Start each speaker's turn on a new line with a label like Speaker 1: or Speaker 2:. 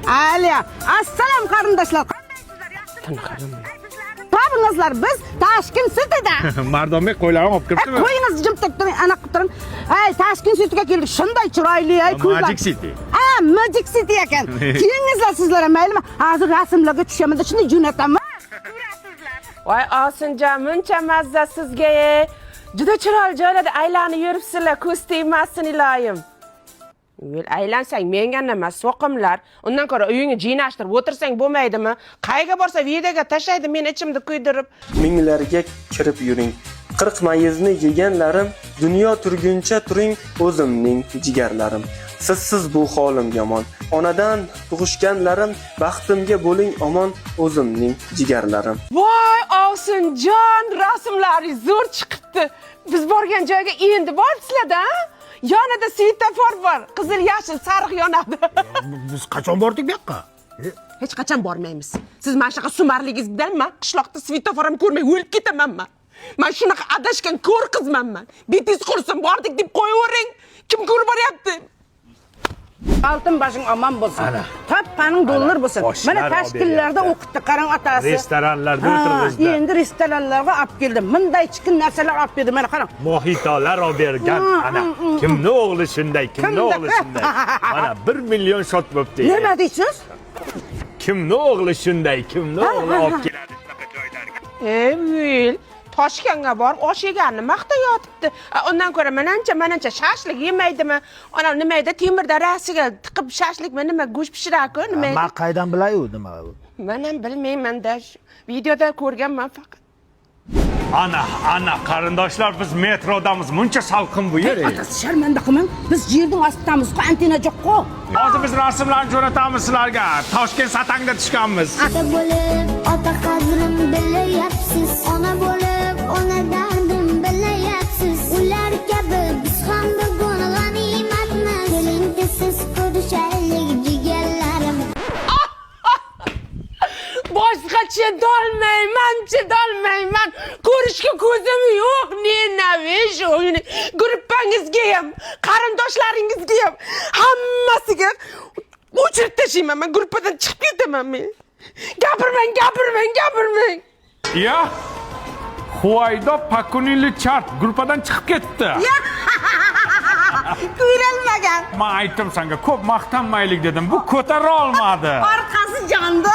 Speaker 1: Aliya, assalom, qarindoshlar. Topingizlar, biz Tashkent Cityda.
Speaker 2: Mardonbek qo'ylarni olib kiribdimi?
Speaker 1: Qo'yingiz, jim turib turing, anaqa qilib turing. Ay, Tashkent Cityga keldik. Shunday chiroyli, ay, ko'zlar.
Speaker 2: Magic City.
Speaker 1: Ha, Magic City ekan. Kelingizlar sizlar ham, maylimi? Hozir rasmlarga tushaman, shunday jo'nataman.
Speaker 3: Voy, Osinjon, muncha mazza sizga, e. Juda chiroyli joylarda aylanib yuribsizlar, ko'z tegmasin, iloyim. Yo'l aylansang menga nima, so'qimlar. Undan ko'ra uyingni jiynashtirib o'tirsang bo'lmaydimi? Qayerga borsa videoga tashlaydi, men ichimni kuydirib.
Speaker 4: Minglarga kirib yuring. 40 mayizni yeganlarim, dunyo turguncha turing, o'zimning jigarlarim. Sizsiz bu holim yomon. Onadan tug'ishganlarim, baxtimga bo'ling omon, o'zimning jigarlarim.
Speaker 3: Voy, Osinjon, rasmlaringiz zo'r chiqibdi. Biz borgan joyga endi boribsizlar-da? Yonida svetofor bor. Qizil, yashil, sariq yonadi.
Speaker 5: Biz qachon bordik bu yoqqa?
Speaker 3: Hech qachon bormaymiz. Siz mana shunaqa sumarligingiz bilan man qishloqda svetofor ham ko'rmay o'lib ketaman man. Man shunaqa adashgan ko'r qizman man. Betingiz qursin, bordik deb qo'yavering. Kim ko'rib boryapti?
Speaker 1: Oltin boshing omon bo'lsin.
Speaker 2: Ana.
Speaker 1: Topganing dollar bo'lsin.
Speaker 2: Oshlar
Speaker 1: Mana
Speaker 2: olib
Speaker 1: Tashkentlarda
Speaker 2: beryapti.
Speaker 1: O'qitdi, qarang, otasi.
Speaker 2: Restoranlarda
Speaker 1: Ha,
Speaker 2: o'tirg'izdi.
Speaker 1: endi restoranlarga olib keldi. Bunday chikin narsalar olib berdi. Mana qarang.
Speaker 2: Mojitolar olib bergan. Ana, kimni o'g'li shunday, kimni
Speaker 1: Kimni?
Speaker 2: o'g'li shunday. Mana 1 million shot bo'libdi.
Speaker 1: Nima deysiz?
Speaker 2: Kimni o'g'li shunday, kimni o'g'li olib keladi shunaqa joylarga.
Speaker 3: Ey, Will, Toshkentga borib osh yeganini maqtab yotibdi. A, undan ko'ra manancha, manancha shashlik yemaydimi? Ana nima edi, temir darasiga tiqib shashlikmi, nima go'sht pishirar-ku, nima edi?
Speaker 5: Man qaydan bilay u nima u?
Speaker 3: Man ham bilmayman-da. Videoda ko'rganman faqat.
Speaker 2: Ana, ana, qarindoshlar, biz metrodamiz. Muncha salqin bu yer.
Speaker 1: Otasi, sharmanda qilmang. Biz yerning ostidamiz-ku, antenna yo'q-ku.
Speaker 2: Hozir biz rasmlarni jo'natamiz sizlarga. Toshkent satangda tushganmiz.
Speaker 6: Ota bo'lib, ota qadrim bilayapsiz. Ona bo'lib, ona dardim bilayapsiz. Ular kabi biz ham bugun g'animatmiz. Keling, siz ko'rishaylik, jigarlarim.
Speaker 3: Boshqa chidolmayman, chidolmayman. Ko'rishga ko'zim yo'q. Ненавижу. Uni gruppangizga ham, qarindoshlaringizga ham, hammasiga o'chirib tashlayman. Man gruppadan chiqib ketaman men. Gapirmang, gapirmang, gapirmang.
Speaker 2: Ya. Huvaydo Pakunili chart gruppadan chiqib ketdi.
Speaker 1: Ko'rolmagan.
Speaker 2: Men aytdim senga, ko'p maqtanmaylik dedim. Bu ko'tara olmadi.
Speaker 1: Orqasi jondi.